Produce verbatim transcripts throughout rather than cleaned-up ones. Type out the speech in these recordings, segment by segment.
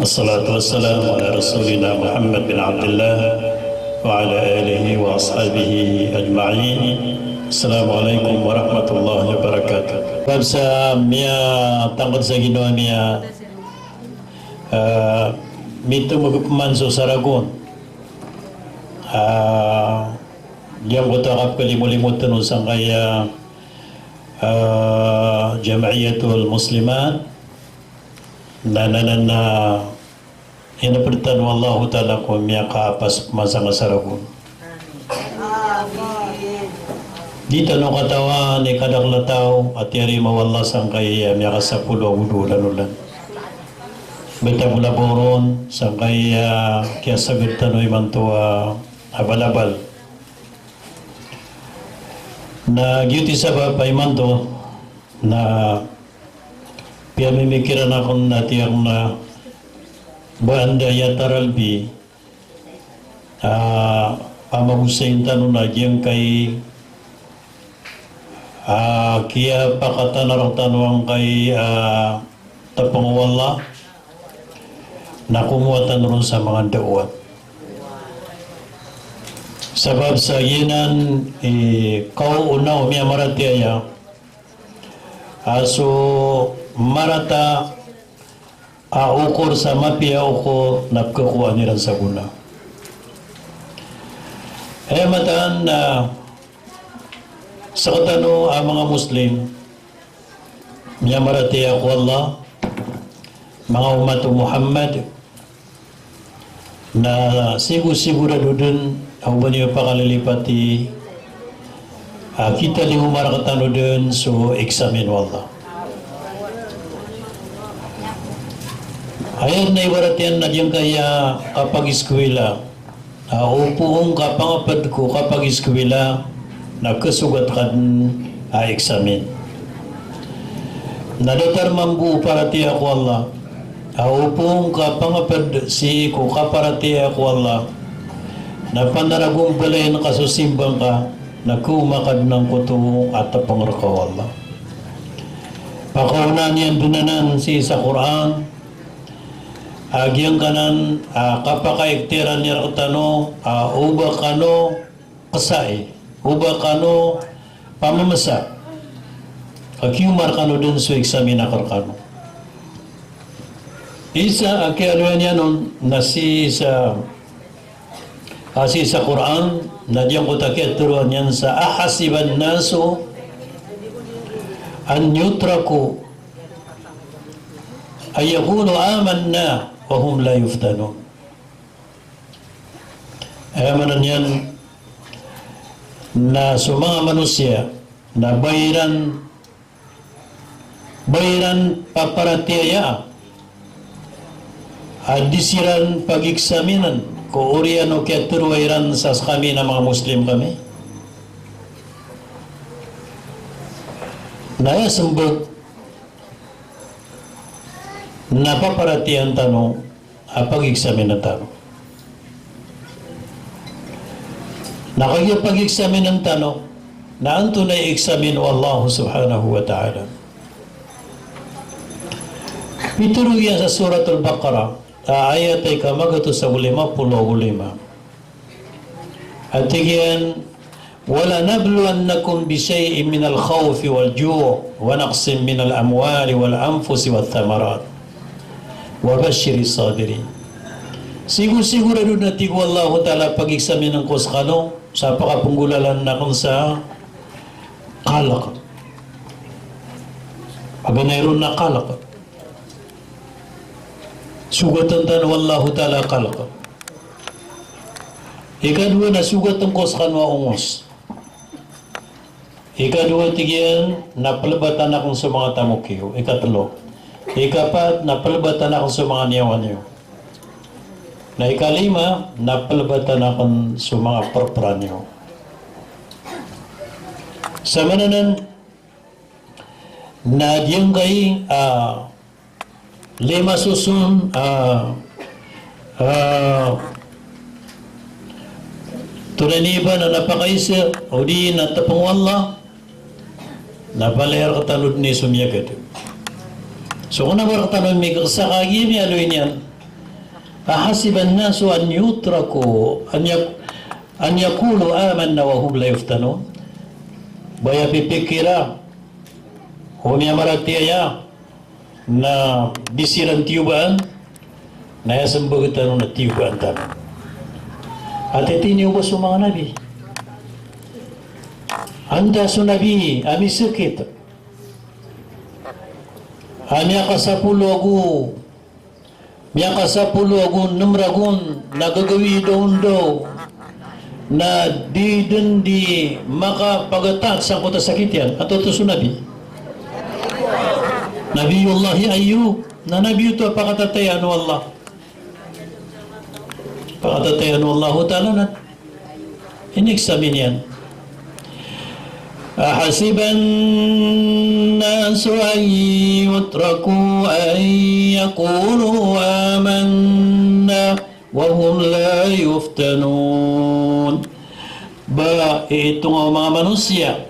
Wassalatu wassalamu ala rasulina Muhammad bin Abdillah wa ala alihi wa ashabihi ajma'in. Assalamu alaikum warahmatullahi wabarakatuh. Bab sa miyatangkd sa ginawa niyan, ah, mitomog pman so saragon. Ah, giyangkoto a kapkalimolimo tano sangkaya, ah, Jam'iyatul Muslimat, na, na, na, na, inapd tano o Allahu Ta'ala ko miyakaapas pman sangkai a saragon. Di tano katawan i kadakl a taw a tiyarima o Allah sangkaya miyakasapolo ago dowa olan-olan. Beta bola boron sangkaya kiyasagad tano imanto a abal-abal. Na giyoto i sabap a imanto na piyamimikiran akn na tig akn a ba anda i ataralbi a pamagosayn tano na giyangkai a kiyapakatana rktano angkai a tpng o Allah, na komowa tano ron sa manga da'wat. Sabap sa giyanan i kaoona o miyamaratiyaya a so marata a okor sa mapiya a okor na pkhakowaan iran sa gona. Aya mataan na sktano a manga Muslim, miyamaratiyaya ko Allah, manga omat o Muhammad, na sigo-sigorado dn a o ba niyo pakalilipati a kitalingoma rktano dn so eksamin o Allah. Aya na ibarat iyan na giyangkaya kapagiskwila a opama ka pangapd ko kapagiskwila na khasogat ka dn a eksamin. Na datar mambo o paratiyaya ko Allah a opama ka pangapd sii ko kaparatiyaya ko Allah na panaragombalayan ka so simba ngka na khaoma ka dn angkoto a tpng rka o Allah. Pakaonaan iyan dn anan sii sa Qur'an a giyangkanan a kapakaikhtiyaran iyan rktano a o ba kano ksai, o ba kano pamamsa a kioma rkano dn so eksamin a rkano. Isa a kiyaaloya niyan on na sii sa, a sii sa Qur'an, na giyangkoto a kiyatharoa niyan sa ahasiban nasu an yutraku an yaqulu amanna wa hum la yuftanun. Aya maana niyan na so manga manosiya na ba iran, ba iran paparatiyaya a di siran pageksaminn ko oriyan o kiyatharoa iran sa skami na manga Muslim kami. Na aya smbag na paparatiyayaan tano a pageksaminn tano. Na kagiya pageksaminn tano, na antonaa i eksamin o Allah subhanahu wa ta'ala? Pitharo iyan sa Suratul Baqarah, a ayat a ika magatos ago lima polo ago lima. A tig iyan, "Wa lanabluwannakum bi shay'in minal khawfi wal ju'i wa naqsin minal amwali wal anfusi wath thamarat. Wa bashiris sabirin." Sigo-sigorado na tig o Allahu Ta'ala a pageksaminn ko skano sa pakapenggolalan akn sa kalk. Paganay ron na kalk. Sogatn tano o Allahu Ta'ala a kalk. Ikadowa na sogatn ko skano a ongos. Ikadowa tig iyan na plbatan akn so manga tamok iyo. Ikatlo. Ikapat na plbatan akn so manga niyawa niyo. Na ikalima na plbatan akn so manga prpra niyo. Sa maana nan na giyangkai a lima soson a, a, tonaa niyan ba na pakaisa odi na tpng o Allah, na palaya rktano dn i so miyagad. So kna ba rktano miksa kagiya miyaaloy niyan Ahasiban nasu an yutraku an yak-, an yaqulu amanna wa hum la yuftanun. Ba aya pipikira o miyamaratiyaya na di siran tiyobaan, na aya sembag tano na tiyobaan tano. Ati tiniyoba so manga nabi. Antaa so nabi a misakit a miyakasapolo ago miyakasapolo ago nem ragon na gagawii daondaw na di den di makapagataat sangkoto a sakit iyan? Antaa oto so nabi? Nabiyullahi Ayyub. Na nabi oto a pakatatayaan o Allah. Pakatatayaan o Allahu Ta'ala na in-examine iyan. Ahasiban nasu an yutraku an yaqulu amanna wa hum la yuftanun. Ba itonga o manga manosiya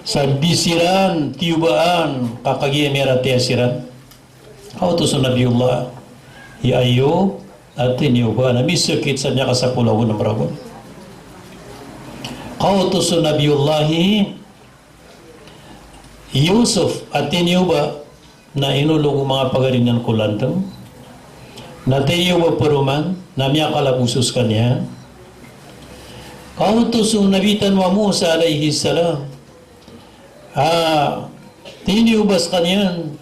sa di siran tiyobaan ka kagiya miyaratiyaya siran? Kaoto so Nabiyullahi Ayyub a tiniyoba na misakit sa miyakasapolo ago nem ragon. Kaoto so Nabiyullahi Yusuf a tiniyoba na inolog o manga pagari niyan ko landem, na tiniyoba paroman na miyakalagoso sekaniyan. Kaoto so Nabi tano a Musa alayhis salam a tiniyoba sekaniyan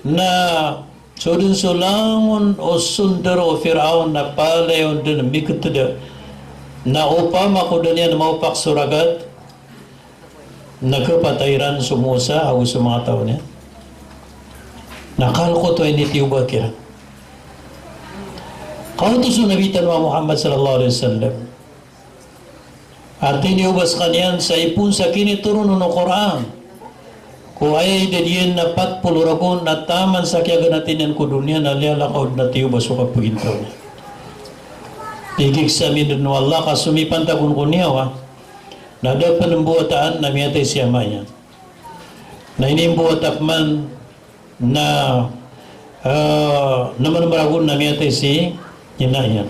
na so den so langon o sondaro o Firaon na palaya on den miketeda, na opama ko da niyan maopak so ragat na kepatay iran so Musa ago so manga taw niyan. Na kalkoto a initiyoba kiran. Kaoto so Nabi tano a Muhammad sallallahu alayhi wasallam a tiniyoba sekaniyan sa ipoon sa kinitoron o Qur'an ko aya idad iyan na pat polo ragon na taman sa kiyaganati niyan ko doniya na liyalakaw den a tiyoba so kapagintaw niyan. Tig iyan sa mindan o Allah ka so mipantag on ko niyawa na da pen mbawataan na miyatay si ama iyan. Na inimbawata peman na, eh, nem ragon na miyatay si ina iyan.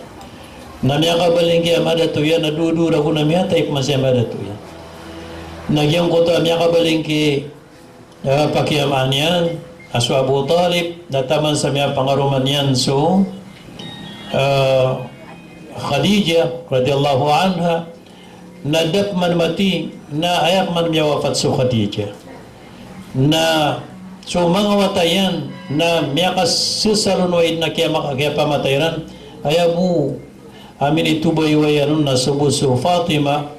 Na miyakabaling ki ama dato iyan, na dowa-dowa ragon na miyatay peman si ama dato iyan. Na giyangkoto a miyakabaling ki, eh, pakiyamaan iyan a so Abu Talib, na taman sa miyapangaroman iyan so, eh, Khadijah radhiyallahu anha, na da peman mati, na aya peman miyawafat so Khadijah. Na so manga wata iyan na miyakasesal on o aya den a kiyama-, kiyapamatay iran, aya bo a minitobayowa iyan on na so bo so Fatima,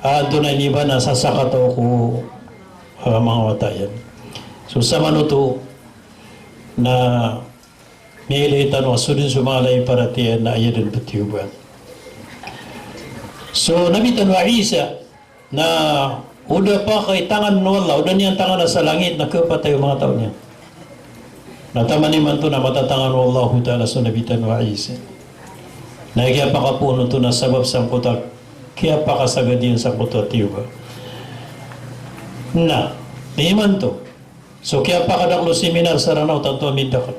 a, antonaa ini ba na sasakataw ko, a, manga wata iyan. So samanoto na miyailay tano a so den so manga lay paratiyaya na aya den petiyobaan. So Nabi tano a Isa na o da pakaitangan o Allah, o da niyan tangan sa langit na kepatay o manga taw niyan. Na taman imanto na matatangan o Allahu Ta'ala so Nabi tano a Isa. Na aya kiyapakapoon oto na sabap sangkoto a kiyapakasagad iyan sangkoto a tiyoba. Na imanto so kiyapakadakel o seminar sa Ranao tanto a mindakel.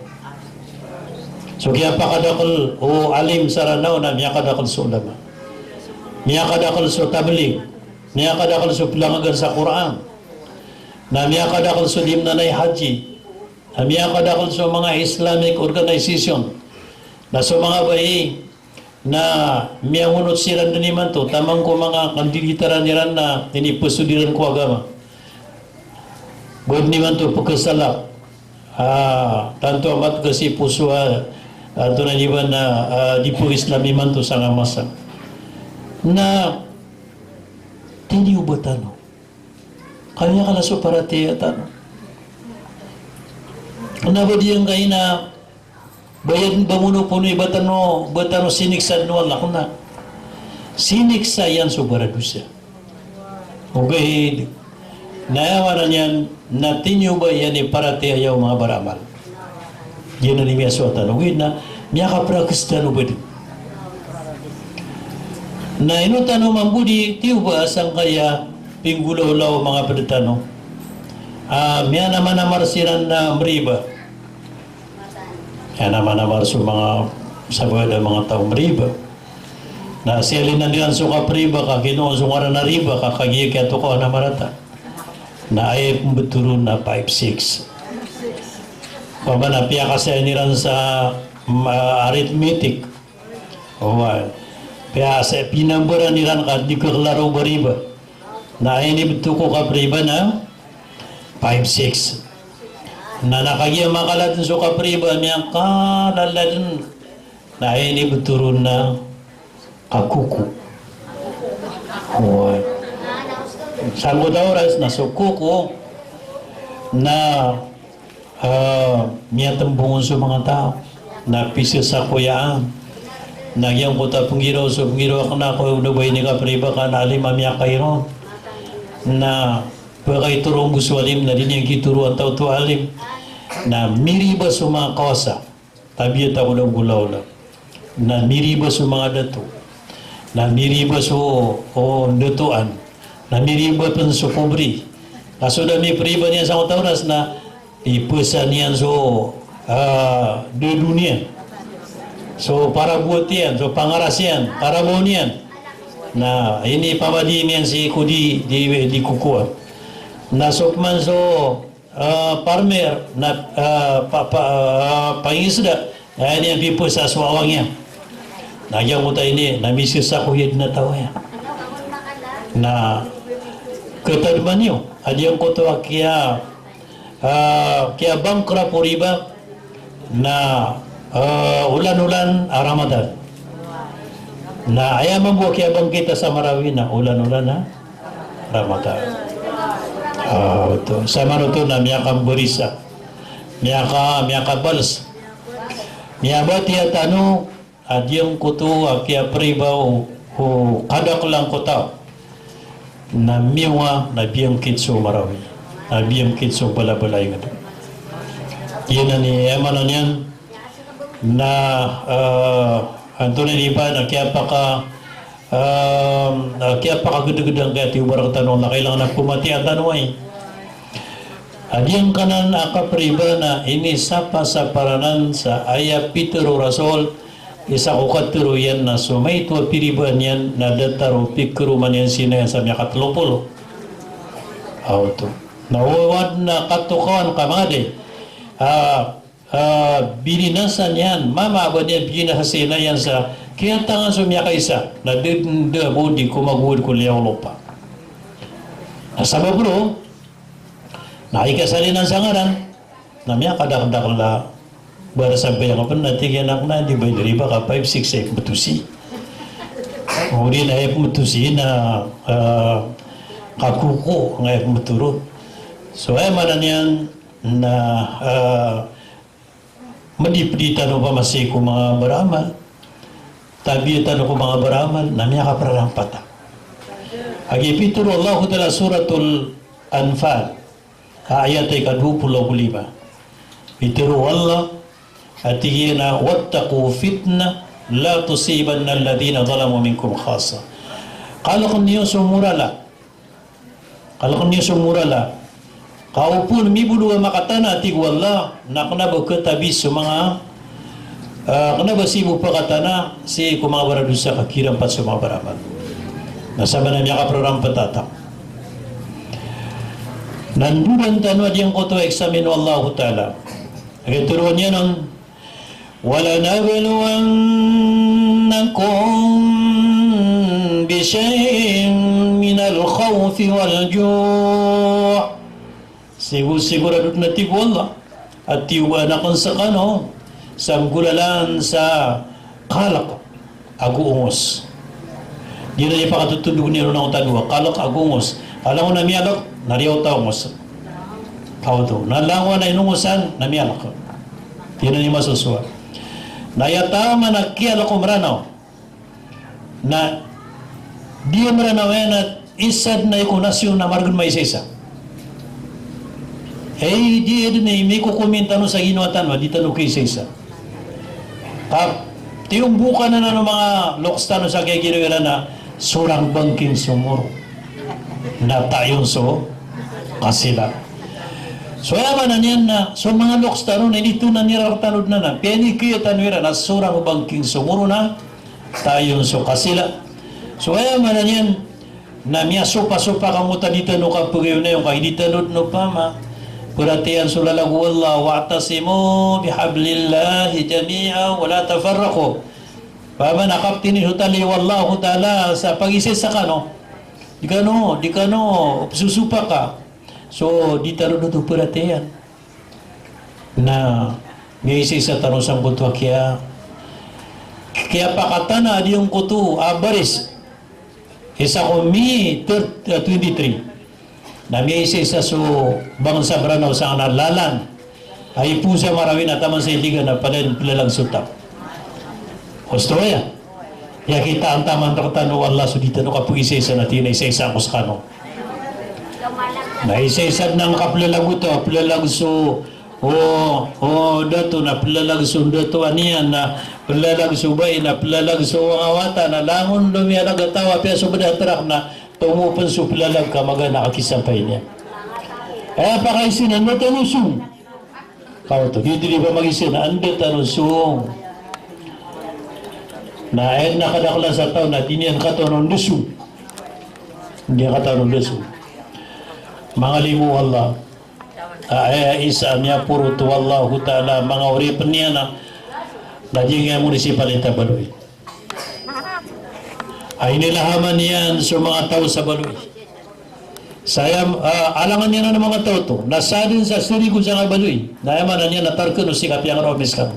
So kiyapakadakel o alim sa Ranao na miyakadakel so ulama. Miyakadakel so tabligh. Miyakadakel so pelangagan sa Qur'an. Na miyakadakel so di menanay haji. Na miyakadakel so manga Islamic organization. Na so manga bai na miyangonot siran den imanto, taman ko manga kandiditaran iran na inipesod iran ko agama. Bo den imanto pekesalak, a, tanto a matgas i poso a, a, antonaa ini ba na, a, di pegislam imanto sangkai a masa. Na tiniyoba tano. Kaya kala so paratiyaya tano. Na ba di angkaina ba iyan ba monopono i ba tano, ba tano siniksa den o Allah, kena. Siniksa iyan so baradosa. Ogaid na aya maana niyan na tiniyoba iyan i paratiyaya o manga baramal. Giyanan i miyasowa tano, ogaid na miyakaprakes tano ba den. Na ino tano mambo di tiyoba sangkaya pinggolawla o manga ped tano a miyanamanamar siran na meriba. Miyanamanamar so manga Sabap a da manga taw mriba. Na siyalinan iran so kapriba ka kinowa so ngaran a riba ka kagiya kiyatokawan a marata. Na aya pmbthoron na five six. Opama na piyakasayan iran sa, ma-, arithmetic. Oway. Piyasa-, pinambaran iran ka di kaklaro ba riba. Na aya inibtho ko kapriba na five six. Na, na kagiya makala dn so kapriba, miyakala dn. Na aya inibtho ron na kakoko. Oway. Sangkoto a oras na so koko na, ah, miyatmbong on so manga taw. Na pisasakoyaan. Na giyangkoto a pnggiraw so pnggiraw a kna ko, o da ba ini kapriba ka na alim a miyakairo. Na pakaitoro bo so alim, na di niyan kitoroan taw oto a alim. Na miriba so manga kawasa. Tabiya ta ko da golawla. Na miriba so manga dato. Na miriba so, o, ndatoan. Na miriba pn so pobri. Na so da mipriba niyan sangkoto a oras na ipasa niyan so, ah, dado niyan. So parabowat iyan, so pangaras iyan, parabaw niyan. Na inipamadi niyan sii ko di, di, di kokowan. Na so pman so ah, farmer, na, ah, pa, pa, ah, pangingisda, na aya niyan pipasa so awang iyan. Na giyangkoto a ini, na misasakoya dn a taw aya. Na katadman iyo a giyangkoto a kiya, ah, kiyabankrupt o riba, na, eh, olan-olan a Ramadan. Na aya mambo a kiyabangkit a sa Marawi na olan-olan a Ramadan. Ah, oto. Samanoto na miyakambariza. Miyaka-, miyakabals. Miyabatiya tano a giyangkoto a kiyapriba o, o kadaklan ko taw. Na miyawnga na biyangkit so Marawi, na biyangkit so balabalay ngd. Giyanan i aya maana niyan na, eh, antonaa ini ba na kiyapaka, eh, kiyapakagdgd angkaya tiyoba rktano na kailangan a pmatiya tano ai. A giyangkanan a kapriba na inisapasapar anan sa aya pitharo o Rasul, isa ko katharo iyan na so maito a piribaan iyan na datar o pikaroma niyan sii na iyan sa miyakatlo polo. Aw oto. Na o adn a katokawan ka manga di, ah, ah, binasa niyan, mama a ba niyan binasa sii na iyan sa kiyatangan so miyakaisa, na da dn da bo di komagowad ko liyawaw lopa. Na sabap roo, na aya kasalinan sa ngaran, na miyakadakdakl a ba rk sambayang pn na tig iyan a kna di ba ini riba ka five six a ipmbtho sii. Odi na ipmbtho sii na, eh, kakoko nga ipmbtho ron. So aya maana niyan na, eh, mdipdi tano pman sii ko manga baraamal. Tabiya tano ko manga baraamal na miyakaprarampata. A giya pitharo o Allahu Ta'ala Suratul Anfal, ayat a ika dowa polo ago lima. Pitharo o Allah a tig iyan a, "Wattaqu fitnatan la tusibanna alladhina zalamu minkum khassa." Kalkn iyo so morala. Kalkn iyo so morala. Ka opama mibolo a makatana, tig o Allah, na kna ba katabi so manga, ah, kna ba sii bo pakatana sii ko manga baradosa ka kirampat so manga baraamal. Na samanaya miyakaprarampata. Na ndodan tano a giyangkoto a examine o Allahu Ta'ala. Aya tharoa niyan on, "Walanabluwannakum bishay'in minal khawfi wal ju'." Sigo-, sigorado dn a tig o Allah a tiyobaan akn skano sa nggolalan sa kalk ago ongos. Giyanan i pakatotondog iyan on angkoto a dowa, kalk ago ongos. Ka langon a miyalk, na riyaot a ongos. Ka oto, na langon a inongosan, na miyalk. Giyanan i masosowa. Na aya taman a kiyalk o Mranaw, na di a Mranaw aya na isa dn a iko nasyon na margn maisaisa. Hay, di dn i mikokomin tano sa ginawa tano, di tano kaisaisa. Ka tiyombokan anan o manga loks tano sa kiyagiraw iran a sorang bangking so moro na tayon so kasila. So aya maana niyan na so manga loks tano na initonan iran rktano dn anan, piyanikaya tano iran a sorang o bangking so morona, tayon so kasila. So aya maana niyan na miyasopasopa ka angkoto a di tano kapagayonayon ka, di tano dn opama paratiyayaan so lalag o Allah, "Wa'tasimu bihablillahi jami'an wa la tafarraqu." Opama na kaptini so tali o Allahu Ta'ala sa pagisaisa kano. Di kano, di kano pzosopaka. So di tano dn oto paratiyayaan. Na miyaisaisa tano sangkoto a kiya, kiyapakatana a di angkoto a baris. Isa ko May thir-, ah, twenty-three. Na miyaisaisa so bangsa Branaw sangkanan a lalan a ipoon sa Marawi na taman sa Iligan na pla-, plalag so taw. Osto aya. Iyakitaan taman rktano o Allah so di tano kapagisaisa na tig iyan a isaisa ako skano. Na isaisa dn a kaplalag oto, plalag so, o, o dato na plalag so dato a niyan, na plalag so bai na plalag so manga wata, na langon dn miyalag a taw a piyasobda a trak na tomo pn so plalag ka magaan a kakisampay niyan. Aya pakaisa iyan na anda tano song. Kaoto, di, di, di ba magisin, anda tano song. Na aya dn a kadaklan sa taw na di niyan katawan o anda song. Di niyan katawan o anda song. Manga limo o Allah. Ah, aya isa a miyaporot o Allahu Ta'ala a manga oripn iyan a, na giyangkai a municipality a Baloy. A inilahaman iyan so manga taw sa Baloy. Sa aya, ah, alangan iyan a manga taw oto, na sadn sa sarigon sa manga Baloy. Na aya maana niyan na tarkn o sii ka piyangaraw a miskano.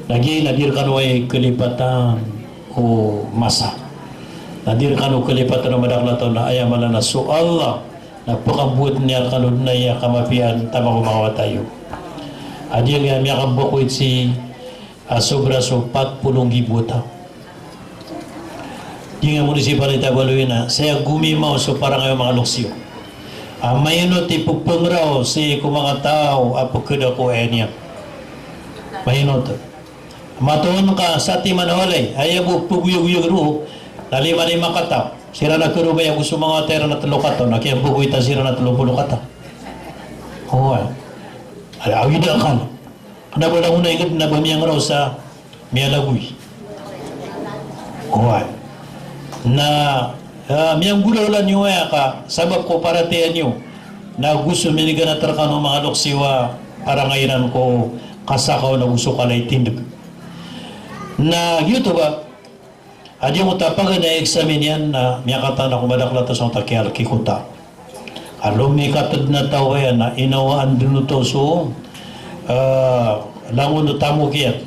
Na giya na di rkano aya kalipatan o masa. Na di rkano kalipatan o madakl a taw na aya mala na so Allah na pkambowat iyan rkano dn aya kamapiya taman ko manga wata iyo. A giyangkai a miyakambowat sii a sobra so pat polo nggibo a taw. Giyangkai a municipality a Baloy na, saya gomimaw so parangay o manga loks iyo a mainot i pphangaraw sii ko manga taw a pkhada ko aya niyan. Mainot. Matoon ka sa timan a walay, aya bo pgoyagoyag roo na lima-lima kataw. Siran a karoma iyan ago so manga wata iran a tlo kataw, na kiyambogoyta siran a tlo polo kataw. Oway. Aya awid a akal. Kna ba langon a ingd na ba miyangaraw sa miyalagoy. Oway. Na, ah, miyanggolawla niyo aya ka sabap ko paratiyaya niyo. Na go so miniganat rkano manga loks iyo a parangay iran ko kasakaw na go so kala i tindg. Na giyoto ba, a giyangkoto a paganay a exam iyan na miyakataan ko madakl a taw sangkoto a kiyalki ko taw. A lomikatd na taw aya na inawaan dn oto so, ah, langon o tamok iyan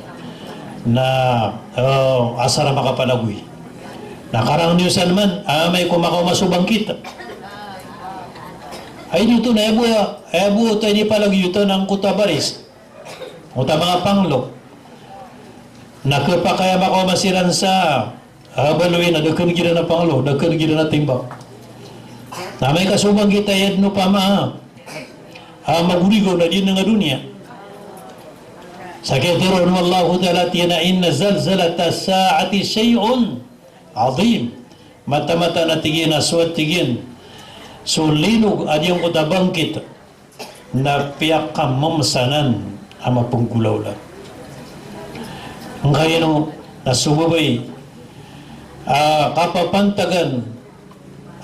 na, ah, asar a makapalagoy. Na karang niyo san man, amay ko makaoma so bangkit. Ay di oto na aya bo, aya bo oto a inipalagoy oto na angkoto a baris. Oto a manga panglo. Na khapakay a makaoma siran sa, ah, Baloy na da khan giran a panglo, da khan giran a timbang. Na amay ka so bangkit a aya dn opama a magorigaw na di dn a doniya. Sa kiyatharoa o Allahu Ta'ala, tig iyan a, "Inna zalzalata sa'ati shay'un azim." Mataan-mataan a tig iyan a so, tig iyan, so linog a giyangkoto a bangkit na piyakamamsanan a mapnggolawla. Angkaino na so babay a kapapantagan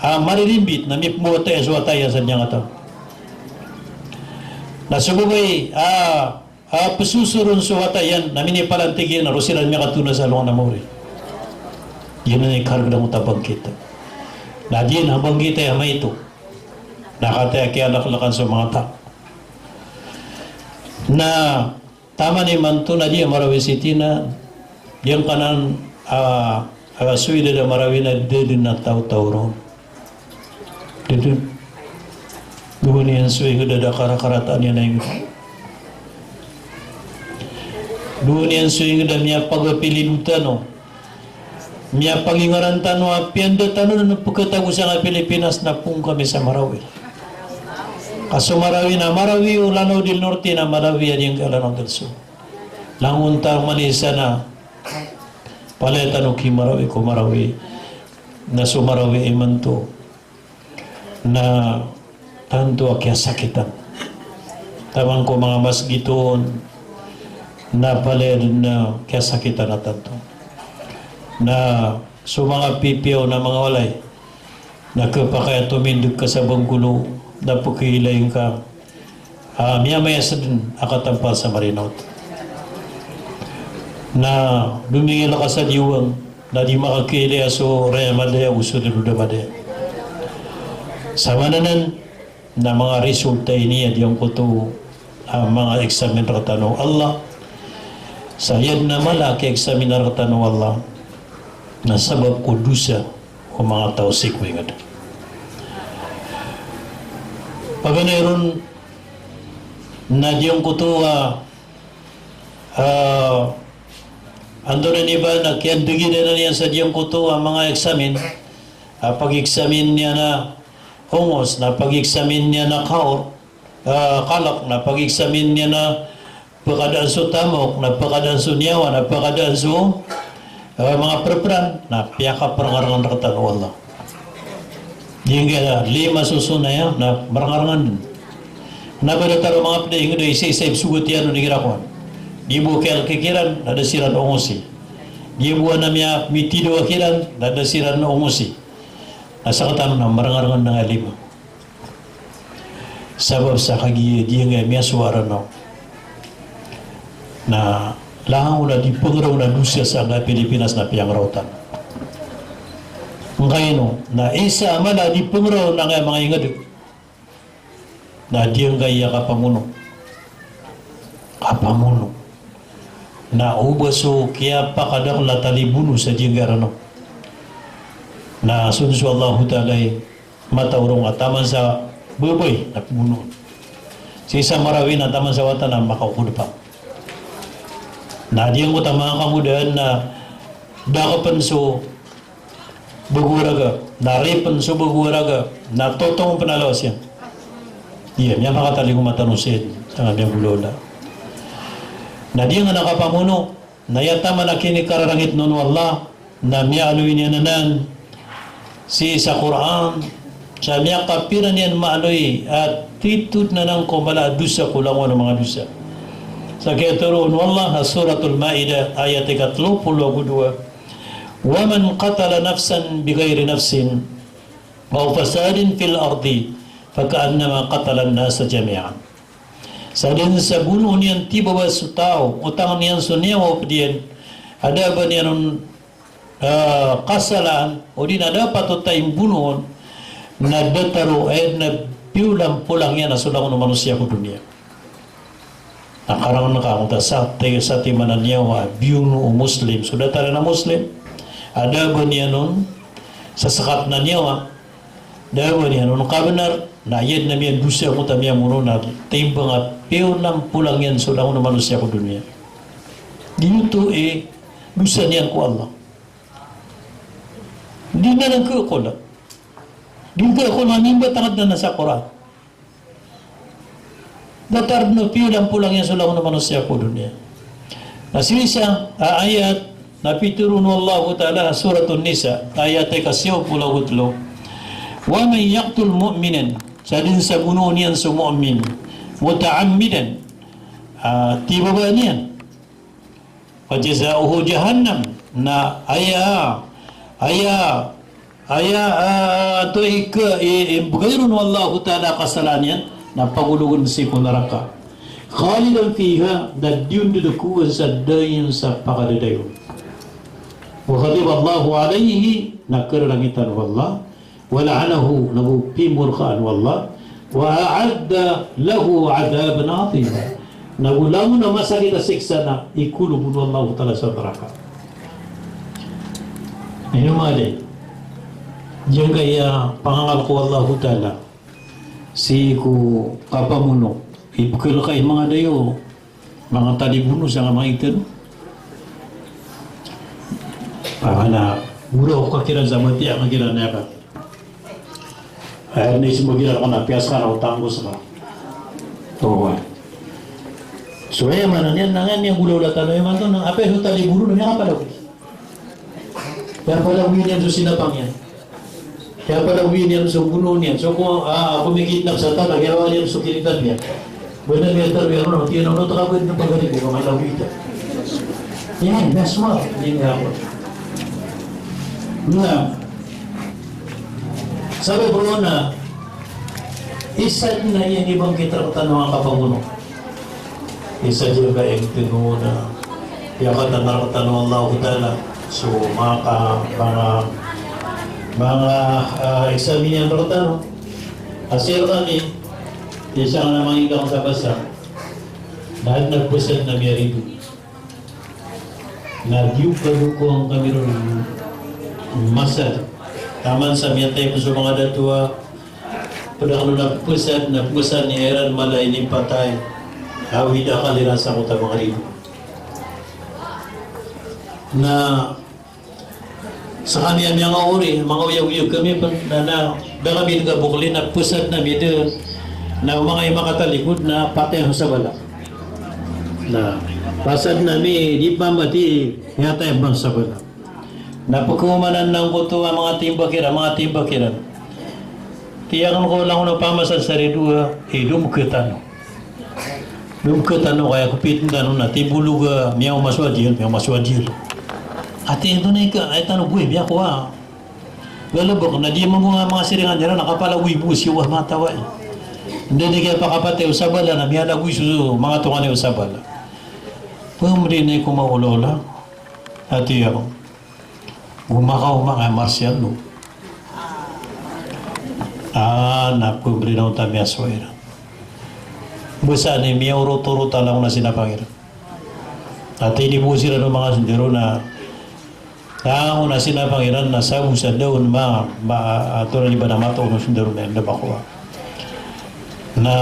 a maririmbit na mipmbowat aya so wata iyan sa giyangkataw. Na so babay a a psosoron so wata iyan na minipalantig iyan a roo siran miyakatona sa alongan a maori. Giyanan i kargn angkoto a bangkit. Na giyanan a bangkit a maito. Na kataya kiyalaklakan so manga taw. Na taman imanto na di a Marawi City na giyangkanan a, a, so idad a Marawi na da dn a taw-taw ron. Da dn. Dowa niyan so ingd a da karakarataan iyan a ingd. Dowa niyan so ingd a miyapagapilido tano, miyapangingaran tano a piya anda tano dn pkhatago sangkai a Pilipinas na poon kami sa Marawi. Ka so Marawi na Marawi o Lanao del Norte na Marawi a giyangkai a Lanao del Sur. Langon ta manisa na palaya tano ki Marawi ko Marawi. Na so Marawi imanto na tanto a kiyasakitan. taman ko manga masgit on, na palaya dn a kiyasakitan a tanto. Na so manga pipiya on a manga walay, na khapakay a tomindg ka sa bangkolo, na pkhailay ngka a miyamayas dn a katampal sa marinaw. Na domingil ka sa diwang, na di makakhailay a so raya madaya, o so daloda madaya. Sa maana nan, na manga resulta ini a giyangkoto a manga eksamin rktano o Allah. Sa aya dn a mala a kiyaeksamin rktano o Allah na sabap ko dosa o manga taw sii ko ingd. Paganay ron na giyangkoto a, a, antonaa ini ba, na kiyandgidan iyan sa giyangkoto a manga eksamin, a pag-eksamin iyan a ongos, na pag-eksamin iyan a kaor, a, kalk, na pag-eksamin iyan a pkadaan so tamok, na pkadaan so niyawa, na pkadaan so, a, manga prpran, na piyakaprngarngan rktano o Allah. Giyangkaya lima soson aya na marngarngan dn. Na ba datar o manga pd a ingd a isa-isa i psogat iyan on igira kowan. Giya bo kiyalk kiran, na da siran ongosi. Giya bo a na miya, mitidawa kiran, na da siran ongosi. Na sktano na marngarngan dn angkaya lima. Sabap sa kagiya giyangkaya miyasowa rkano. Na langon a di pngraw na dosa sa angkaya Pilipinas na piyangraw tano. Ngkaino, na isa a mala a di pngraw na angkaya manga ingd, na giyangkaya kapamono. Kapamono. Na o ba so kiyapakadakl a talibono sa giyangkaya rkano. Na so dn so Allahu Ta'ala i mataw roo a taman sa babay na pmonoon. Sii sa Marawi na taman sa wata na makaokodpa. Na giyangkoto a manga kangodaan na dakpn so bago a raga, na ripn so bago a raga, na totong pn a lawas iyan. Iya, miyamakatalingoma tano sii sa nga miyagolawla. Na giyangkanan a kapamono, na aya taman a kinikararangit on o Allah, na miyaaloy niyan anan sii sa Qur'an, sa miyakapira niyan maaloy a titho dn anan ko mala a dosa ko langon a manga dosa. Sa kiyatharoa on o Allah a Suratul Ma'idah, ayat ika tlo polo ago dowa, "Wa man qatala nafsan bighayri nafsin aw fasadin fil ardi faka'annama qatalan nasa jami'an." Sa dn sa bonoon iyan tiba ba so taw, otang iyan so niyawa o pd iyan, a da a ba niyan on, ah, kasalaan, odi na da a patot a imbonoon, na datar o, eh, na piyolampolang iyan a so langon o manosiya ko doniya. Na karangn ka, angkoto a satiman a niyawa a biyono o Muslim so datar iyan a Muslim, a da a ba niyan on saskatn a niyawa, da a ba niyan on kabnar, na aya dn a miyandosa angkoto a miyamono na timbang a piyolampolang iyan so langon o manosiya ko doniya. Giyoto i dosa niyan ko Allah. Di na lang khakola. Di khakola, nimba tangd na sa Qur'an. Datar dn o piyolampolang iyan so langon o manosiya ko doniya. Na sii sa, ah, ayat na pitharo on o Allahu Ta'ala, Suratun Nisa, ayat ika siyaw polo ago tlo. "Wa man yaqtul mu'minan," sa dn sa bonoon iyan so mu'min, "muta'ammidan," ah, tiba ba niyan, "fajaza'uhu jahannam," na aya, aya, aya, ah, to ika, i, i, bgay ron o Allahu Ta'ala a kasalaan iyan, na pagologn sii ko naraka. "Khalidan fiha," na di on dadakowan sa da iyan sa pakadadayon. "Wa ghadiba Allahu alayhi," na kararangitan o Allah. "Wa la'anahu," nago pimorkaan o Allah. "Wa a'adda lahu 'adhaban 'azima," nago langon a masakit a siksa na ikolog on o Allahu Ta'ala sa naraka. Ino madi? Giyangkaya pangangalk o Allahu Ta'ala sii ko kapamono, ipkhalk i manga dayo, manga talibono sa nga manga ingd. Pangana, goro ka kiran sa matiya ka kiran aya ka. Aya ni sii mo kiran ka na piyas ka na otang ko sa ka. Owa. So aya maana niyan na nga miyagolawla tano imanto na apiya so talibono na miyakapalagoy. Kiyapalagoy niyan so sinapang iyan. Kiyapalagoy niyan so bonoon iyan. So ko, ah, ko mikidnap sa taw na kiyawa niyan so kinitab iyan. Bena niya tarwiya ron, tiyan ron, oto ka bena pagari ko, kamay lawita. Iyan, that's what, iyan nga ako. Na, sabap roo na, isa dn a aya inibangkit rktano a kapamono. Isa dn a aya inibangkit rktano a, aya katanto rktano o Allahu Ta'ala. So, manga, manga, manga, ah, examine iyan rktano. Asar kami, isa nga na mangingka sa basa. Na adn a psad na miyaribo. Na di o kadokowan kami ron masa. Taman sa miyatay ko so manga dato a pd akn on a psad, na psad iyan iran mala i inipatay. Awid a akal iran sa kota mangaribo. Na Skaniyan miyanga ori, manga oyagoyag kami pn, na, na, da kami dn kabokli na psad na midn, na manga i makatalikod na patay so sabala. Na, psad na mi, di pamati, iyatay a sabala. Na pkhaomanan angkoto a manga timbak iran, manga timbak iran. Tiyan ko langon o pamasa sa ridowa, i domketano. Domketano kaya kpitn tano na tibolog a miyaoma so adiyal, miyaoma so adiyal. Ati ito na ika, ay tano boy, miyakowa. Galbk na di mambo nga manga siringan iran na kapalagoy bo si wa matawai. Nda di kaya pakapatay o sabala na miyalagoy so manga tonganay o sabala. Pmri na iko maolaola. Ati ako. Gomakaoma ka Marcial no. Ah, na pmri na onta miyasowa iran. Bsa ni miyaorot-orot a langon a sinapang iran. Ati di bo siran o manga sondaro na, langon a sinapang iran na sabo sa daon ma, ma, ato na di ba na matoon o sondaro na anda makowa. Na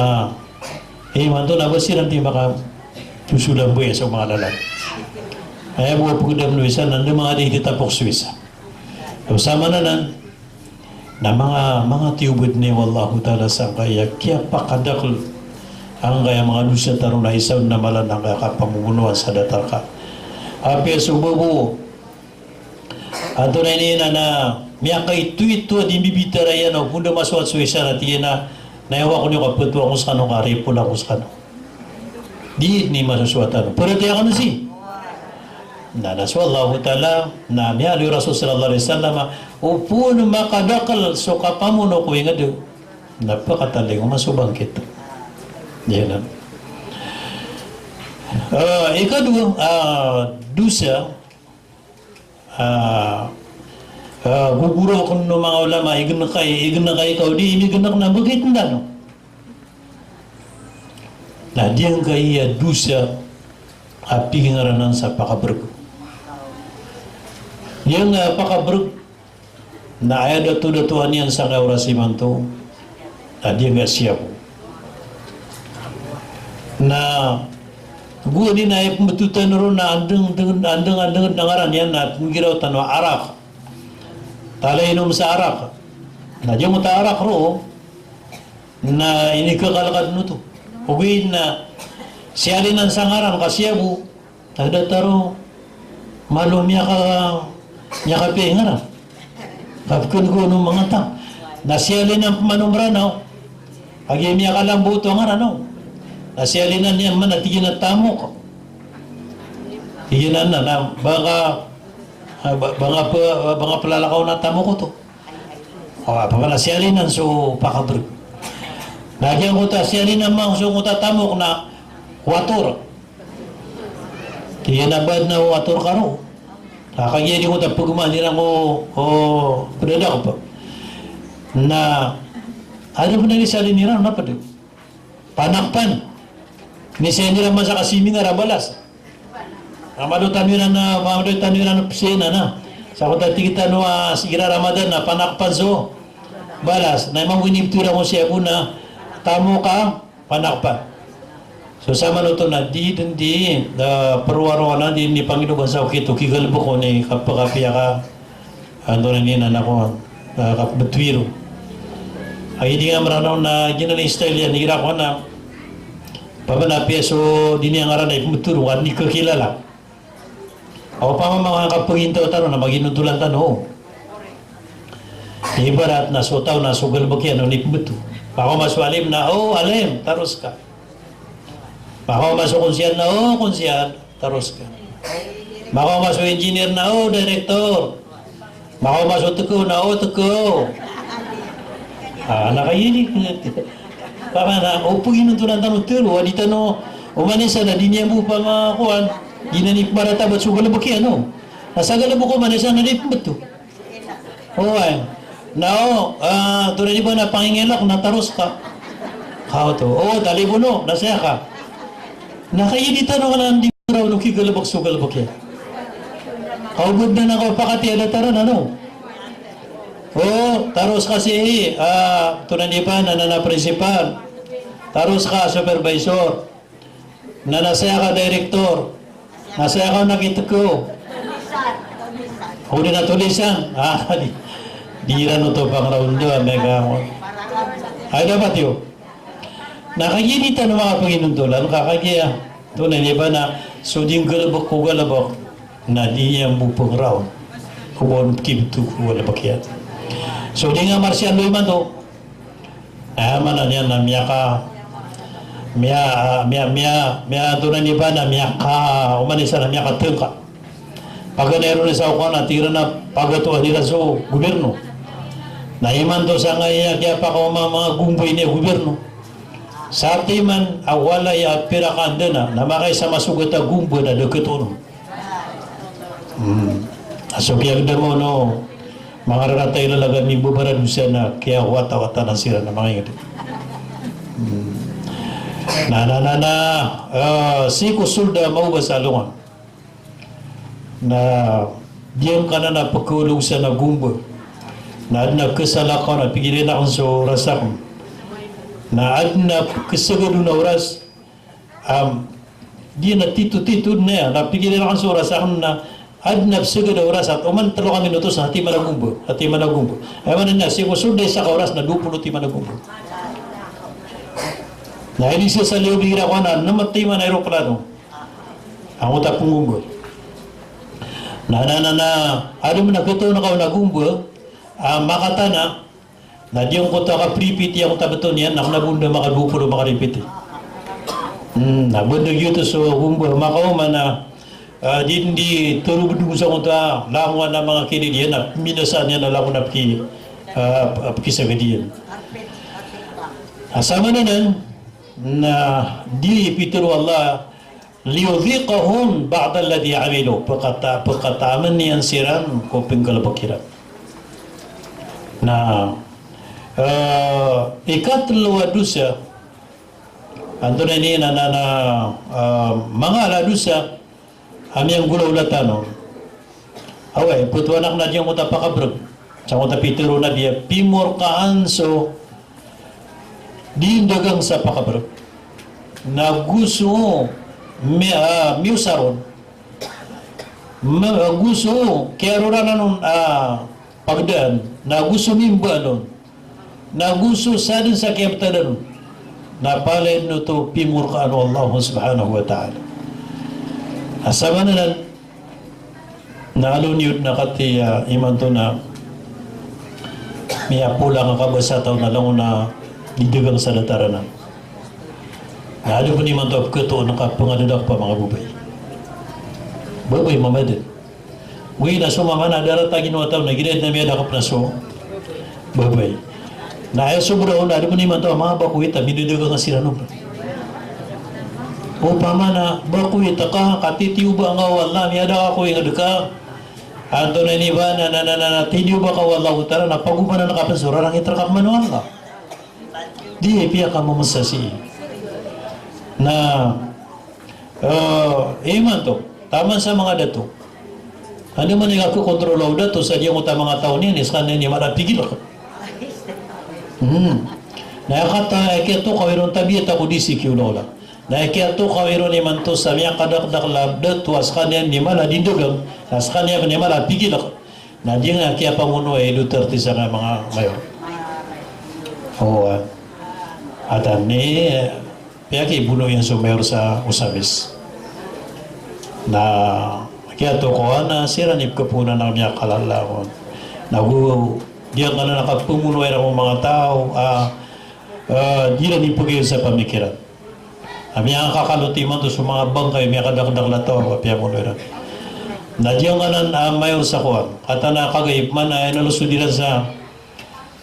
Imanto na ba siran di makaposolan bo iya so manga lalan. Aya bo a pgdam o isa na anda manga di tapok so isa. So samanan anan na manga, manga tiyobad niyo o Allahu Ta'ala sangkaya kiyapakadakl angkaya manga dosa tano na isa on na mala na angkaya kapamomonoan sa datar ka. Apiya so babo Antonaa ini na, na miyakaitoito a di mbibitarayan o phoon da masowat so isa na tig iyan a, na aya ko niyo kapetowa ko skano ka ripol ako skano. Di ini masosowatan. Paratiyaya kano sii. Na, na so Allahu Ta'ala, na miyaaloy o Rasul sallallahu alaihi wasallam, o phoon makadakl so kapamono ko ingd, na pakatalingoma so bangkit. Iyan. Ah, ikadowa, ah, dosa, Ah, ah, gogoraok o manga ulama, ignk ai, ignk ai ka o di, inignk na mbgay tndano. Na giyangkaya dosa a pigingaranan sa pakabrg. Giyangkaya pakabrg, na aya dato-datoan iyan sangkaya oras imanto, na giyangkaya siyabo. Na gowani na aya pmbtowan ron na andng, andng, andng, andng na ngaran iyan na pnggiraw tano a arak. Talay inom sa arak. Na giyangkoto a arak roo na inikalkad oto. Ogaid na siyalinan sa ngaran ka siyabo. Tada taro malo miyaka, miyakapiya i ngaran. Kapkn ko no mangata. Na siyalinan pman o Mranaw. Agi miyakalambo oto a ngaran o. Na siyalinan iyan man a tig iyan a tamok. Tig iyan a na, na, banga, ah, ba-, banga pe-, banga plalakaw na tamok oto. O, apa pala siyalinan so pakabrg. Na giyangkoto a siyalinan man so ngoto a tamok na wator. Tig iyan a ba adn a wator ka roo. Na kagiya di ngoto a pgmaan iran ko, o, pdadakp. Na, adn pn a inisalin iran na pd. Panakpan. Inisalin iran man sa kasiminar a balas. Na madot tano iran na, madot tano iran psena na. Sa kota tig tano a sigira Ramadan na panakpan so balas. Na imanto inibto iran ko siyabo na tamok a panakpan. So samanoto na di dn di, ah, pruwarowan a di nipangidogan sa okit o kigalbk o ini kapakapiya ka, antonaa ini na nako, ah, kapmbtwi ron. Ay di nga Mranaw na giyanan i style iyan, igira ko na, pamana piya so di niyan ngaran a ipmbtwi ron, ka di kakilala. Opama manga kapngintaw tano na maginontolan tano. Ibarat na so taw na so galbk iyan o ipmbtwi. Pakaoma so alim na, "O, alim, taros ka." Makaoma so konsihal na o konsihal, taros ka. Makaoma so engineer na o director. Makaoma so tekaw na o tekaw. Ah, na kagiya di, paman na o paginontolan tano tero a di tano, oman i isa na di niyan bo pamakowan, di niyan ipmaratabat so galebek iyan, no? Na sa galebek oman i isa na di pembeto. Oway. Na o, ah, tonaa ini ba na pangingilak na taros ka. Kaoto. O, talibono, na saya ka. Na kagiya di tano kna di raw no kigalebek so galebek iyan. Kaw bo dn na kaw pakati a datar anan, no? O, taros ka sii, ah, tonaa ini ba na, na, na principal. Taros ka supervisor. Na, na saya ka director. Na saya ka na kitekew. O di na tolisan. Ah, di. Di iran oto pangraw ndo, a mega. Ay, dapat iyo. Na kagiya di tano makapaginontolan, ka kagiya, tonaa ini ba na, so di nggalebek ko galebek, na di iyan bo pangraw. Ko ba on kibto ko galebek iyan. So di nga marsiyan lo imanto. Aya maana niyan na miyaka, miya, miya, miya, miya, tonaa ini ba na miyaka, oman i isa na miyakatengka. Paganay ron i isa o kowan a tig iran a pagatoan iran so gobyerno. Na imanto sangkaya kiyapakaoma a manga gomba ini a gobyerno. Sa timan a walay a pira ka dana, na makaisa masogat a gomba na da katoon on. Hmm. A so kiyagdam on o manga rarata i lalaga mibabaradosa na kiyawatawata na siran a manga ingd. Hmm. Na, na, na, na, ah, sii ko sold a maoba sa alongan. Na giyangkanan a pekhaolosan a gomba. Na adn a kesalakaw na pigilin akn so oras akn. Na adn a kesagad on a oras. Am, di na tito-tito dn aya, na pigilin akn so oras akn na adn a pesagad a oras a oman telo ka minutos na hatiman a gomba, hatiman a gomba. Aya maana niyan na sii ko sold a isa ka oras na dowa polo timan a gomba. Na aya di sii sa liyo bigira ko anan, nem a timan a eroplano. Angkoto a penggomba. Na, na, na, na, adn a ketoon ka on a gomba, a, makatana, na giyangkoto a kapripiti angkoto a beto niyan, na kena bo dn a makadowa polo makaripiti. Hmm, na ba dn giyoto so gomba, makaoma na, a, di, di tero bedong sa angkoto a langowan a manga kilid iyan, na minasaan iyan a langon a peki, a, pekisagad iyan. A, samanan, na di pitero o Allah, liyudhiqahum ba'dalladhi amilu, pekata-, pekataman iyan siran ko penggalebek iran. Na, eh, ikatelo a dosa, antonaa ini na, na, na, eh, manga ala a dosa, a miyanggolawla tano. Away, petowan akn a giyangkoto a pakabreg. Sangkoto a pitero o Nabi a pimorkaan so di ndagang sa pakabreg. Na go so mi-, ah, miyosaron. Ma-, go so kiyaroranan on, ah, pagdaan. Na go so mimbaan on. Na go so sadn sa kiyabtadn on. Na palaya dn oto pimorkaan o Allah subhanahu wa ta'ala. A samanan, na aloon iyo dn a katii a imanto na miyapolang a kabasa taw na langon a di ndagang sa datar anan. Na adn pn imanto a peketoon ka pengadadakep a manga babay. Babay mambo dn. Oway, na so mama na darat a ginawa taw na giya dn a miyadakep na so babay. Na aya sobra on, adn pn imanto a manga bakowit a minadagang a siran on. Opama na bakowit ka, katitiyoba nga o Allah, miyada ka ko ingd ka. Antonaa ini ba na, na, na, na, na, tidiyoba ka o Allahu Ta'ala, na pagomanan ka pn so rarangit rka pman o Allah. Di piyakammsa sii. Na, eh, imanto, taman sa manga dato. Anda man i kakokontrol o dato sa giyangkoto a manga taw niyan, skaniyan i mala a pigilek. Hmm. Na aya kata, aya kiyatokawi ron tabiya ta ko di sii kiyaolaola. Na aya kiyatokawi ron imanto sa miyakadakdakel a dato a skaniyan i mala a di ndagang, na skaniyan i mala a pigilek. Na di nga kiyapamono i Duterte sa manga mayor. O, ah, atan i, piyakibono iyan so mayor sa Ozamiz. Na kiyatokawan na siran i pekaponan a miyakalala on. Na go, di nga na kapamono iran o manga taw a, ah, di iran ipegay sa pamikiran. Na miyakakaloti imanto so manga bangkay, miyakadakdakl a taw a piyamono iran. Na giyangkanan a mayor sa kowan, kataan a kagaib man a inaloso diran sa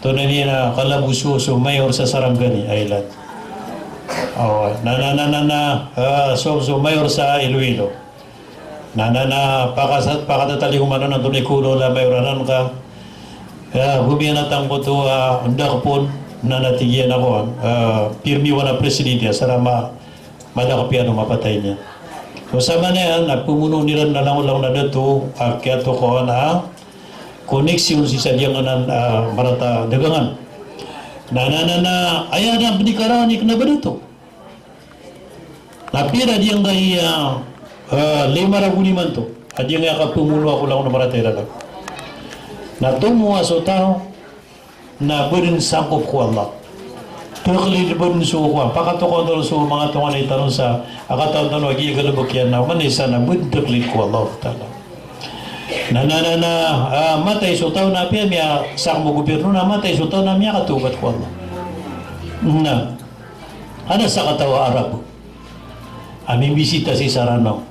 tonaa niyan a kalaboso so mayor sa Sarangani Island. Awa, na, na, na, na, na, ah, so, so mayor sa Iloilo. Na, na, na, pakasa-, pakatatalingoma anan antonaa i kolola mayor anan ka, ah, gomiyanat angkoto a ndakpon, na, na tig iyan a kowan, ah, pirmi wana presidente a sa rama madakp iyan o mapatay niyan. So samanaya na pemonoon iran na langolangon a dato a kiyatokawan a koneksiyon sii sa giyangkanan a marata a dagangan. Na, na, na, na, aya na bni karawan i kna ba dato. Na pira giyangkaya, eh, lima ragon imanto a giyangkaya kapemono a ko langon a marata i lalag. Na tomo a so taw na badn sangkop ko Allah. Taklid badn so kowan, pakatokawan tano so manga tonganay tano sa a katawan tano a giya galbk iyan na oman i isa na badn taklid ko Allah Ta'ala. Na, na, na, na, ah, matay so taw na apiya miyasakm o gobyerno, na matay so taw na miyakatawbat ko Allah. Na, adn a sakataw a Arab a mimbisita sii sa Ranaw.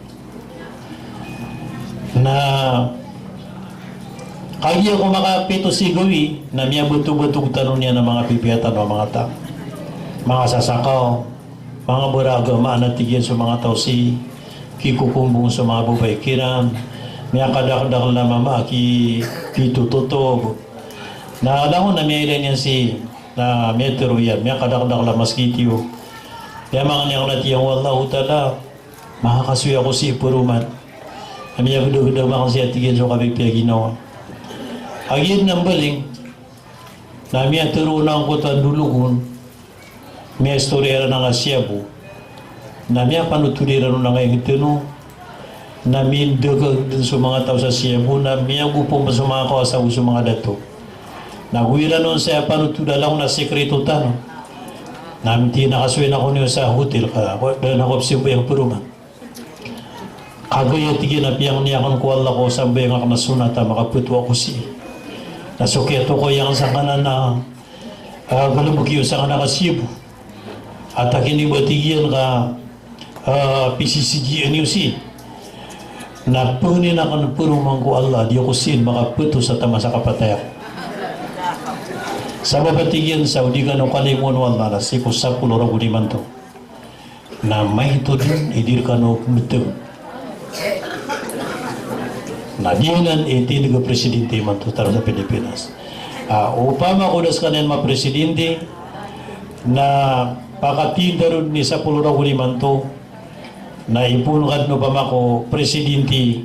Na kagiya ko makapito sii gawii, na miyabatobatog tano niyan a manga pipiya tano a manga ta-, manga sasakaw, manga bara a agama, na tig iyan so manga taw sii, kikokombong so manga babay kiran, miyakadakdakl a mama a ki-, kitototob. Na langon a miyailay niyan sii, na miyatharo iyan, miyakadakdakl a masgit iyo. Miyamangni ako na tig iyan o Allahu Ta'ala, makakasoy ako sii paroman. Na miyagdagdag akn sii a tig iyan so kapipiya ginawa. A giya dn a mbaling, na miyatharo on angkoto a ndolog on, miyaistoriya iran angkai a siyabo. Na miyapanothoda iran on angkai a ingd tano. Na mindagag dn so manga taw sa siyabo, na miyagopom so manga kawasa o so manga dato. Na go iran on saya panothoda langon a sikreto tano. Na mti na kasoy ako niyo sa hotel ka, da ako pzambayang paroman. Kagiya tig iyan a piyangni akn ko Allah ko sambayang akn a sonat a makapto ako sii. Na so kiyatokawi akn sangkanan a, ah, galbk iyo sangkanan a kasiyabo. A takiniba tig iyan ka, ah, pisisigian iyo sii. Na pangnin akn paroman ko Allah, di ako sii makapto sa taman sa kapatay ako. Sabap a tig iyan sa o di kano kalimoon o Allah na sii ko sapolo ragon imanto. Na maito dn i di rkano pmbtng. Na giyanan i tindg o presidente imanto tano sa Pilipinas. Ah, opama ko da skaniyan mapresidente, na pakatindaro dn i sapolo ragon imanto, na ipoon ka dn opama ko presidente,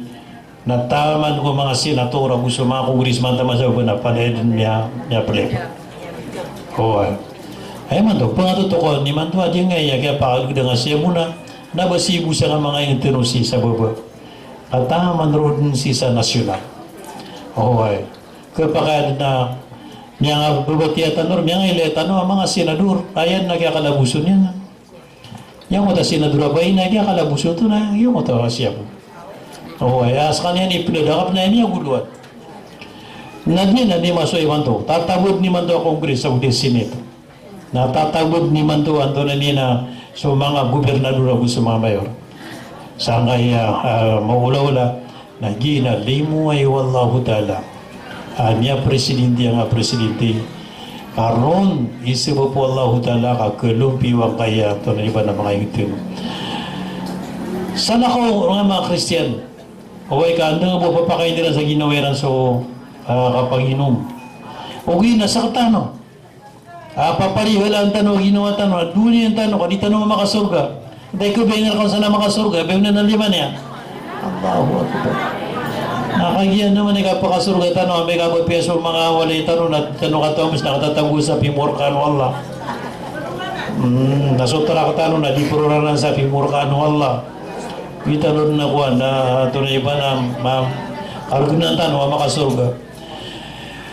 na taman ko manga senator ago so manga congressman taman sa baba na palaya dn miya, miyaplay. Oway. Aya imanto, pangatotokawan imanto a giyangkaya kiyapakalgdang a siyabo na, na ba sii bo sa manga ingd tano sii sa baba. Ka taman roo dn sii sa nasyonal. Oway. Kapakay adn a miyangababatiya tano, miyangailay tano a manga senador, aya dn a kiyakalaboso niyan. Giyoto a senador a ba ina, kiyakalaboso oto na giyoto a siyabo. Oway, a skaniyan i pndadakp na aya miyagoloan. Na giyanan i masowa imanto, tatabod imanto a Congress ago di Senate. Na tatabod imanto antonaa niyan a so manga gobernador ago so manga mayor. Sangkaya, ah, maolaola. Na giya na limo aya o Allahu Ta'ala a miyapresidente angkai a presidente. Ka ron i sabap o Allahu Ta'ala ka kalompiyo angkaya antonaa i ba na manga ingd tano. Salakaw ron a manga Kristiyan. Oway ka anda bo papakain iran sa ginawa iran so, ah, kapanginom. Ogaid na sktano a paparihalaan tano a ginawa tano, a doniyan tano, ka di tano makasorga. Antaa i kabayaan rkano sa na makasorga, ba onan a lima niyan. Allahu Akbar. Na kagiya na man i kapakasorga tano, amay ka ba piya so manga walay tano, na tano kataw mas na katatago sa pimorkaan o Allah. Hmm, na so trak tano, na di pororanan sa pimorkaan o Allah. Di tano na kowan, na antonaa i ba na, ma-, kargnan tano a makasorga.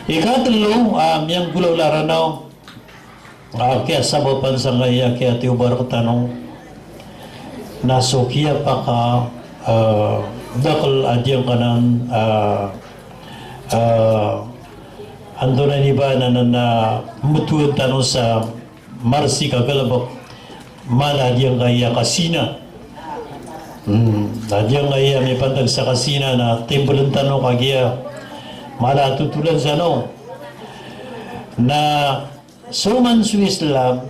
Ikatlo, ah, miyanggolawla Ranaw, ah, kiyasabapan sangkaya kiyatiyoba rktano na so kiyapaka, ah, dakl a giyangkanan, ah, ah, antonaa i ba na, na, na mbtowan tano sa marsik a galbk. Mala a giyangkaya kasina. Hmm, na giyangkaya mipantag sa kasina na timbelen tano kagiya mala a totolan sano. Na so man so Islam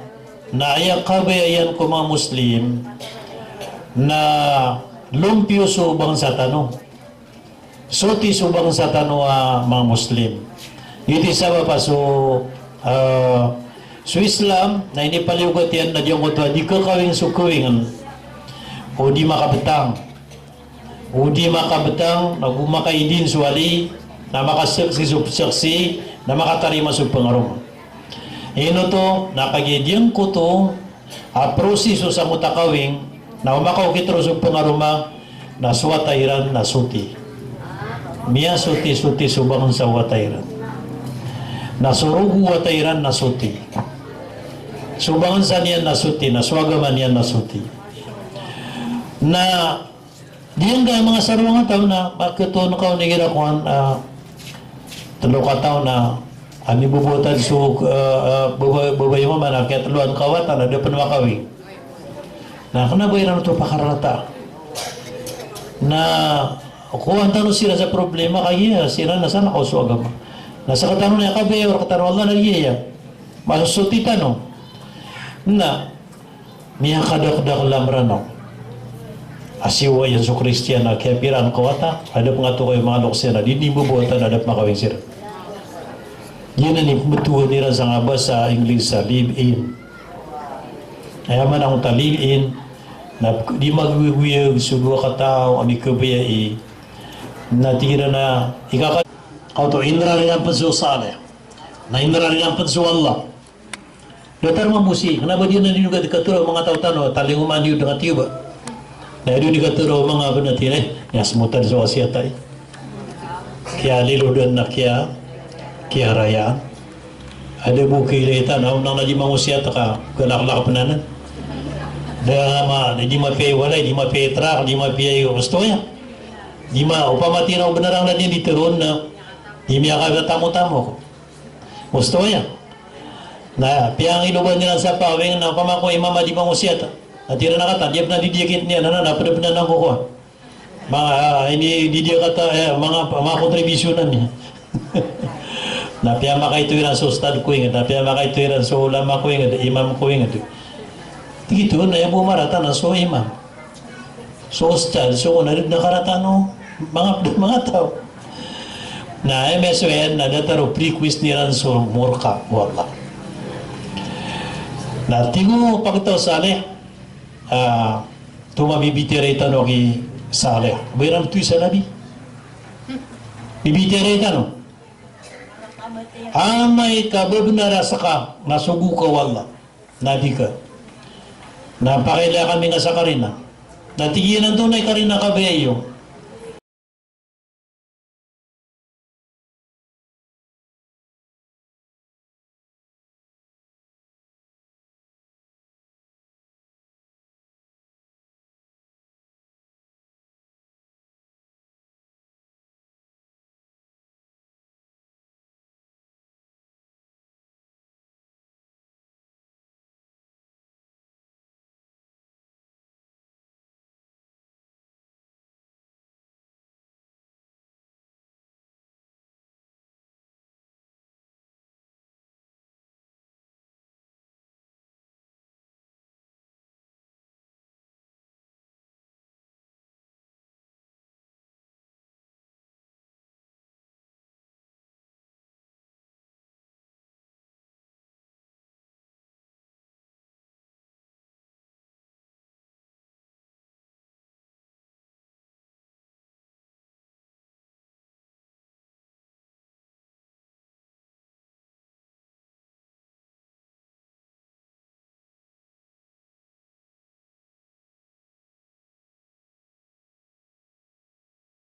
na aya kabaya iyan ko manga Muslim na lompiyo so bangsa tano. Soti so bangsa tano a manga Muslim. Giyoto i sabap a so, ah, so Islam na inipaliyogat iyan na giyangkoto a di kakawing so kawingen o di makabetang. O di makabetang, na go makaidin so wali, na makasaksi so saksi, na makatarima so pengaroma. Ino oto, na kagiya giyangkoto a proseso sa mota kawing, na o makaokit ron so pengaroma, na so wata iran na soti. Miyasoti-soti so bangsa o wata iran. Na so rogo o wata iran na soti. So bangsa niyan na soti, na so agama niyan na soti. Na giyangkaya manga sarong a taw na, ba, ketoon ka o nigira kowan, ah, telo ka taw na, a, mibobotan so, ah, ah, baba-, babay o mama na kiyateloan ka wata na da pen makawing. Na kena ba iran oto pakararata. Na kowan tano siran sa problema kagiya siran na salakaw so agama. Na sekatano na aya kabaya o rektano o Allah na giya. Masosoti tano. Na miyakadakdakel a Meranaw a siyowa iyan so Kristiyan a kiyapiraan ka wata, a da pen ngato kayo manga lokes iyan a di niyan boboatan a da pen makawing siran. Giyanan i pembetowan iran sa ngabasa Inglis a live-in. Aya maana angkoto a live-in na di magoyagoyag so dowa ka taw a mikabayai. Na tig iran a ikaka-, kaoto ineraran iran pen so Saleh. Na ineraran iran pen so Allah. Datar mambo sii, kena ba di niyan di nogat katero manga taw tano, talingomaan iyo dengan tiyoba. Na di niyan di katero manga bena tine, niyan semotad so wasiyat ai. Kiyalilodan na kiya, kiyarayaan. A da bo kiilay tano, na di mangosiyat ka, galaklak penanan. Da ma, di mapiya i walay, di mapiya i trak, di mapiya i ostoya. Di ma, opama tira o benarang na di teron na, di miyakatamotamo ko. Ostoya. Na piyangilobaan iran sa pawing na opama ko imam a di mangosiyat. Na tira na kata, di pen a di diyakit niyan, na, na, na, pede pen a nangkokowa. Manga, ah, ini di diyakata, eh, manga, manga kontribusyon ami. Na piyamakaito iran so ustad ko inged, na piyamakaito iran so ulama ko inged, imam ko inged. Tig oto na aya bo marata na so imam. So ustad, so kon a di den a karata o manga, manga taw. Na aya miyasowa iyan na datar o prerequisite iran so morka o Allah. Na tig o pagtaw Saleh, ah, tomo a bibitiyarai tano ki Saleh. Ba iran toy sa Nabi. Bibitiyarai tano. Amay ka bebenar a seka na sogo ka o Allah. Na di ka. Na pakailaya kami nga sa karina. Na tig iyan antonaa i karina a kabaya iyo.